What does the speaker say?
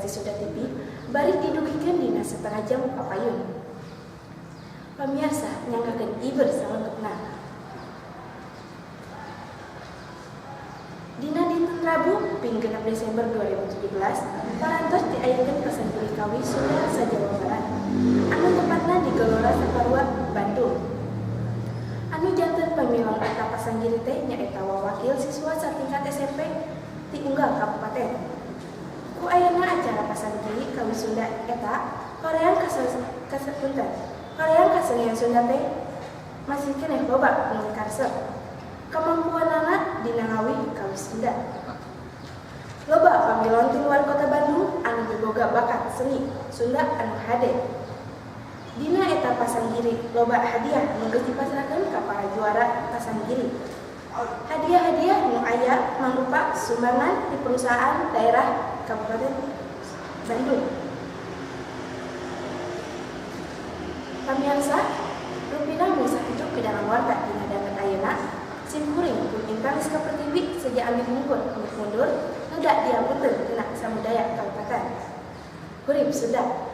Referensi Sunda TV bari didugikeun dina setengah jam kapayun. Pamiarsa, nyanggakeun iber salengkepna. Dina dinten Rabu, ping 6 Desember 2017, parantos diayakeun pasanggiri kawi Sunda sa-Jawa Barat. Anu tepatna di Gelora Saparua, Bandung. Anu janten pamilon eta pasanggiri teh nyaeta wawakil siswa satingkat SMP ti unggal kabupaten. Ku ayana acara pasanggiri kawi Sunda eta hoream punten. Hoream kasenian Sunda teh masih keneh loba nu mikaresep. Kamampuanana dina ngawi kawi Sunda. Loba pamilon ti luar kota Bandung anu miboga bakat seni Sunda anu hade. Dina eta pasanggiri loba hadiah nu geus dipasrahkeun ka para juara pasanggiri. Hadiah-hadiah nu aya mangrupa sumbangan ti perusahaan daerah Kabupaten Bandung. Pamiarsa, rupina mung sakitu pidangan warta dina danget ayeuna. Sim kuring pun Intan Rizka Pertiwi seja ambil mungkur pamit mundur, neda diampunten tina samudaya kalepatan. Hurip Sunda.